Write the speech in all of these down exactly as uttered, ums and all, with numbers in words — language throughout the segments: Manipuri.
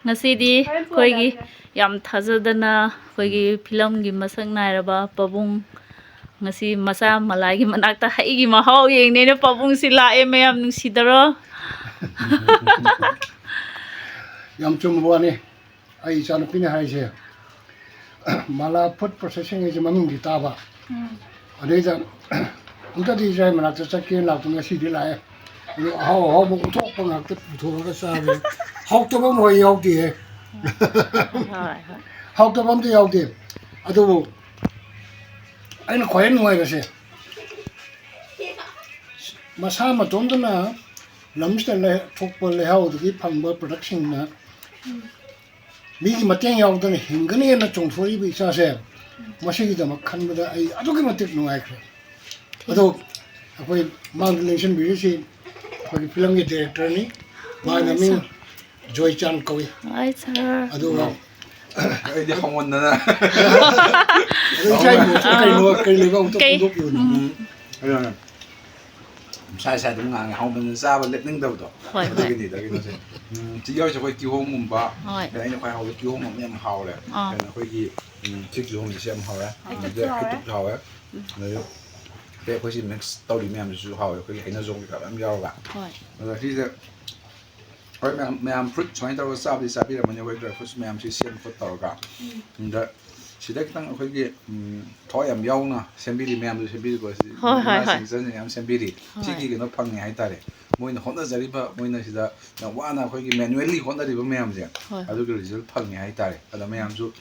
ꯉꯁꯤꯗꯤ ꯑꯩꯈꯣꯏꯒꯤ ꯌꯥꯝ ꯊꯥꯖꯗꯅ ꯑꯩꯈꯣꯏꯒꯤ ꯐꯤꯂꯝꯒꯤ ꯃꯁꯛ ꯅꯥꯏꯔꯕ ꯄꯥꯕꯨꯡ ꯉꯁꯤ ꯃꯆꯥ ꯃꯂꯥꯏꯒꯤ ꯃꯅꯥꯛꯇ ꯍꯩꯒꯤ ꯃꯍꯥꯎ ꯌꯦꯡꯅꯦꯅ ꯄꯥꯕꯨꯡꯁꯤ ꯂꯥꯛꯑꯦ, ꯃꯌꯥꯝ ꯅꯨꯡꯁꯤꯗꯔꯣ? ꯌꯥꯝ ꯆꯨꯝꯕ ꯋꯥꯅꯤ꯫ ꯑꯩ ꯏꯆꯥꯅꯨꯄꯤꯅ ꯍꯥꯏꯁꯦ, ꯃꯂꯥ ꯐꯨꯗ ꯄ꯭ꯔꯣꯁꯦꯁꯤꯡ ꯍꯥꯏꯁꯦ ꯃꯃꯤꯡꯗꯤ ꯇꯥꯕ꯫ ꯑꯗꯩꯗ ꯑꯝꯇꯗꯤ ꯏꯆꯥ ꯃꯅꯥꯛꯇ ꯆꯠꯀꯦꯅ ꯂꯥꯛꯇꯅ ꯉꯁꯤꯗꯤ ꯂꯥꯛꯑꯦ꯫ ꯑꯗꯣ ꯑꯍꯥꯎ ꯑꯍꯥꯎꯕ ꯎꯊꯣꯛꯄ ꯉꯥꯛꯇ ꯄꯨꯊꯣꯛꯑꯒ ꯆꯥꯕ꯫ ꯍꯥꯎꯇꯕ ꯑꯃ ꯍꯣꯏ ꯌꯥꯎꯗꯦ꯫ ꯍꯣꯏ, ꯍꯣꯏ꯫ ꯍꯥꯎꯇꯕ ꯑꯝꯇ ꯌꯥꯎꯗꯦ꯫ ꯑꯗꯨꯕꯨ ꯑꯩꯅ ꯈ꯭ꯋꯥꯏ ꯅꯨꯡꯉꯥꯏꯕꯁꯦ, ꯃꯁꯥ ꯃꯇꯣꯝꯇꯅ ꯂꯝꯁꯤꯗ ꯂꯩ-, ꯊꯣꯛꯄ ꯂꯩꯍꯥꯎꯗꯒꯤ ꯐꯪꯕ ꯄ꯭ꯔꯗꯛꯁꯤꯡꯅ ꯃꯤꯒꯤ ꯃꯇꯦꯡ ꯌꯥꯎꯗꯅ ꯍꯤꯡꯒꯅꯦꯅ ꯆꯣꯡꯊꯣꯔꯛꯏꯕ ꯏꯆꯥꯁꯦ, ꯃꯁꯤꯒꯤꯗꯃꯛ ꯈꯟꯕꯗ ꯑꯩ ꯑꯗꯨꯛꯀꯤ ꯃꯇꯤꯛ ꯅꯨꯡꯉꯥꯏꯈ꯭ꯔꯦ꯫ ꯑꯗꯣ ꯑꯩꯈꯣꯏ ꯃꯥꯡꯗ ꯂꯦꯡꯁꯤꯟꯕꯤꯔꯤꯁꯤ ꯑꯩꯈꯣꯏꯒꯤ ꯐꯤꯂꯝꯒꯤ ꯗꯥꯏꯔꯦꯛꯇꯔꯅꯤ꯫ ꯃꯥꯒꯤ ꯃꯃꯤꯡ ꯖꯣꯏꯆꯥꯟ ꯀꯧꯏ꯫ ꯍꯣꯏ, ꯁꯥꯔ꯫ ꯑꯗꯨꯒ ꯑꯩꯗꯤ ꯍꯪꯃꯟꯗꯅ ꯑꯗꯣ ꯏꯆꯥꯒꯤ ꯃꯣꯠꯇ ꯀꯩꯅꯣ, ꯀꯩ ꯂꯩꯕ ꯑꯃꯨꯛꯇ ꯀꯩ? ꯐꯣꯡꯗꯣꯛꯄꯤꯌꯨꯅꯦ꯫ ꯎꯝ, ꯑꯗꯨꯅ ꯏꯁꯥ ꯏꯁꯥ ꯑꯗꯨꯝ ꯉꯥꯡꯉꯦ, ꯍꯥꯎꯃꯟꯗꯅ ꯆꯥꯕ ꯂꯦꯞꯅꯤꯡꯗꯕꯗꯣ꯫ ꯍꯣꯏ, ꯍꯣꯏ꯫ ꯑꯗꯨꯒꯤꯅꯤꯗ ꯀꯩꯅꯣꯁꯦ꯫ ꯎꯝ, ꯁꯤ ꯌꯥꯎꯔꯤꯁꯦ ꯑꯩꯈꯣꯏ ꯀꯤꯍꯣꯝꯒꯨꯝꯕ꯫ ꯍꯣꯏ꯫ ꯑꯗ ꯑꯩꯅ ꯈ꯭ꯋꯥꯏ ꯍꯥꯎꯕ ꯀꯤꯍꯣꯝ ꯑꯃ ꯌꯥꯝ ꯍꯥꯎꯔꯦ꯫ ꯑꯥ꯫ ꯑꯗꯨꯅ ꯑꯩꯈꯣꯏꯒꯤ, ꯎꯝ, ꯁꯤ ꯀꯤꯍꯣꯝꯁꯦ ꯌꯥꯝ ꯍꯥꯎꯔꯦ꯫ ꯍꯩꯇꯨꯞꯁꯨ ꯑꯗꯩ ꯍꯥꯎꯔꯦ꯫ ꯍꯩꯇꯨꯞꯁꯨ ꯍꯥꯎꯔꯦ꯫ ꯑꯗꯩ ꯑꯇꯩ ꯑꯩꯈꯣꯏ ꯁꯤ ꯃꯤꯛꯁ ꯇꯧꯔꯤ ꯃꯌꯥꯝꯁꯤꯁꯨ ꯍꯥꯎꯋꯦ꯫ ꯑꯩꯈꯣꯏꯒꯤ ꯍꯩꯅꯧꯖꯣꯝ ꯀꯩꯀꯥ ꯃꯌꯥꯝ ꯌꯥꯎꯔꯒ꯫ ꯍꯣꯏ꯫ ꯑꯗ ꯁꯤꯁꯦ ꯍꯣꯏ, ꯃꯌꯥꯝ, ꯃꯌꯥꯝ ꯐ꯭ꯔꯨꯏꯠ ꯁꯨꯃꯥꯏꯅ ꯇꯧꯔꯒ ꯆꯥꯕꯗꯤ ꯆꯥꯕꯤꯔꯝꯃꯅꯤ, ꯑꯩꯈꯣꯏ ꯗ꯭ꯔꯥꯏ ꯐ꯭ꯔꯨꯏꯠꯁ ꯃꯌꯥꯝꯁꯤ ꯁꯦꯝ ꯈꯣꯠ ꯇꯧꯔꯒ꯫ ꯑꯗ ꯁꯤꯗ ꯈꯤꯇꯪ ꯑꯩꯈꯣꯏꯒꯤ, ꯎꯝ, ꯊꯋꯥꯏ ꯌꯥꯝ ꯌꯥꯎꯅ ꯁꯦꯝꯕꯤꯔꯤ ꯃꯌꯥꯝꯁꯨ ꯁꯦꯝꯕꯤꯔꯤꯀꯣ꯫ ꯍꯣꯏ, ꯍꯣꯏ, ꯍꯣꯏ꯫ ꯁꯤꯡ ꯆꯟꯁꯤꯡ ꯌꯥꯝ ꯁꯦꯝꯕꯤꯔꯤ꯫ ꯍꯣꯏ꯫ ꯁꯤꯒꯤ ꯀꯩꯅꯣ ꯐꯪꯉꯦ ꯍꯥꯏꯇꯥꯔꯦ꯫ ꯃꯣꯏꯅ ꯍꯣꯠꯅꯖꯔꯤꯕ, ꯃꯣꯏꯅ ꯁꯤꯗ ꯌꯥꯝ ꯋꯥꯅ ꯑꯩꯈꯣꯏꯒꯤ ꯃꯦꯅꯨꯋꯦꯜꯂꯤ ꯍꯣꯠꯅꯔꯤꯕ ꯃꯌꯥꯝꯁꯦ, ꯍꯣꯏ꯫ ꯑꯗꯨꯒꯤ ꯔꯤꯖꯜ ꯐꯪꯉꯦ ꯍꯥꯏꯇꯥꯔꯦ꯫ ꯑꯗ ꯃꯌꯥꯝꯁꯨ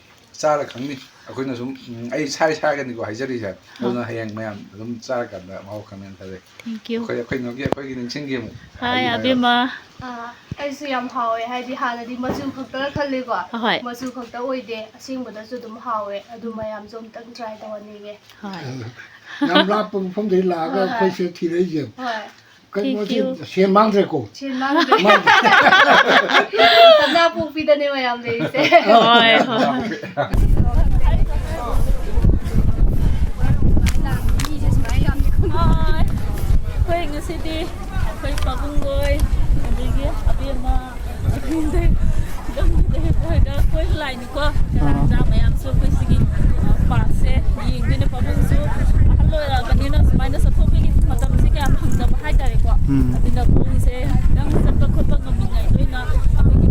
ꯆꯥꯔ ꯈꯪꯅꯤ꯫ ꯑꯩꯈꯣꯏꯅ ꯁꯨꯝ, ꯎꯝ, ꯑꯩ ꯁꯥꯏ ꯁꯥꯏꯔꯒꯅꯤꯀꯣ ꯍꯥꯏꯖꯔꯤꯁꯦ꯫ ꯑꯗꯨꯅ ꯍꯌꯦꯡ ꯃꯌꯥꯝ ꯑꯗꯨꯝ ꯆꯥꯔꯀꯥꯟꯗ ꯃꯍꯥꯎ ꯈꯪꯒꯅꯤ ꯊꯥꯖꯩ꯫ Thank you꯫ ꯑꯩꯈꯣꯏ, ꯑꯩꯈꯣꯏ ꯅꯣꯏꯒꯤ, ꯑꯩꯈꯣꯏꯒꯤ ꯅꯤꯡꯁꯤꯡꯒꯤ ꯑꯃꯨꯛ Hi, ꯍꯥꯏꯕꯤꯌꯨ, ꯍꯥꯏꯕꯤꯌꯨ꯫ ꯑꯕꯦꯝꯃ꯫ ꯑꯥ, ꯑꯩꯁꯨ ꯌꯥꯝ ꯍꯥꯎꯋꯦ꯫ ꯍꯥꯏꯗꯤ ꯍꯥꯟꯅꯗꯤ ꯃꯆꯨ ꯈꯛꯇꯔ ꯈꯜꯂꯤꯀꯣ꯫ ꯑꯍꯣꯏ꯫ ꯃꯆꯨ ꯈꯛꯇ ꯑꯣꯏꯗꯦ, ꯑꯁꯦꯡꯕꯗꯁꯨ ꯑꯗꯨꯝ ꯍꯥꯎꯋꯦ꯫ ꯑꯗꯨ ꯃꯌꯥꯝꯁꯨ ꯑꯝꯇꯪ ꯇ꯭ꯔꯥꯏ ꯇꯧꯍꯟꯅꯤꯡꯉꯦ꯫ ꯍꯣꯏ꯫ ꯌꯥꯝ ꯂꯥꯞꯄ ꯃꯐꯝꯗꯒꯤ ꯂꯥꯛꯑꯒ ꯍꯣꯏ, ꯍꯣꯏ꯫ ꯑꯩꯈꯣꯏꯁꯦ ꯊꯤꯔꯛꯏꯁꯦ꯫ ꯍꯣꯏ꯫ ꯀꯩꯅꯣ Thank ꯁꯤ you꯫ ꯁꯦꯟ ꯃꯥꯡꯗ꯭ꯔꯦꯀꯣ꯫ ꯁꯦꯟ ꯃꯥꯡꯗ꯭ꯔꯦ꯫ ꯀꯪꯂꯥꯄꯣꯛꯄꯤꯗꯅꯦ ꯃꯌꯥꯝ ꯂꯩꯔꯤꯁꯦ꯫ ꯍꯣꯏ, ꯍꯣꯏ, ꯍꯣꯏ꯫ ꯍꯣꯏ, ꯑꯩꯈꯣꯏ ꯉꯁꯤꯗꯤ ꯑꯩꯈꯣꯏ ꯄꯥꯕꯨꯡꯈꯣꯏ, ꯑꯗꯒꯤ ꯑꯕꯦꯝꯃ, ꯑꯩꯈꯣꯏ ꯑꯗꯨꯝ ꯂꯥꯏꯅꯤꯀꯣ꯫ ꯀꯔꯥꯡ ꯃꯌꯥꯝꯁꯨ ꯑꯩꯈꯣꯏ ꯁꯤꯒꯤ, ꯑ, ꯄꯥꯔꯛꯁꯦ ꯌꯦꯡꯗꯣꯏꯅꯦ꯫ ꯄꯥꯕꯨꯡꯁꯨ ꯑꯍꯜ ꯑꯣꯏꯔꯛꯑꯕꯅꯤꯅ ꯁꯨꯃꯥꯏꯅ ꯆꯠꯊꯣꯛꯄꯒꯤ ꯃꯇꯝꯁꯦ ꯀꯌꯥ ꯐꯪꯗꯕ ꯍꯥꯏꯇꯥꯔꯦꯀꯣ꯫ ꯎꯝ꯫ ꯑꯗꯨꯅ ꯄꯥꯕꯨꯡꯁꯦ ꯈꯤꯇꯪ ꯆꯠꯄ ꯈꯣꯠꯄ ꯉꯝꯃꯤꯉꯩꯗ ꯑꯣꯏꯅ ꯑꯩꯈꯣꯏꯒꯤ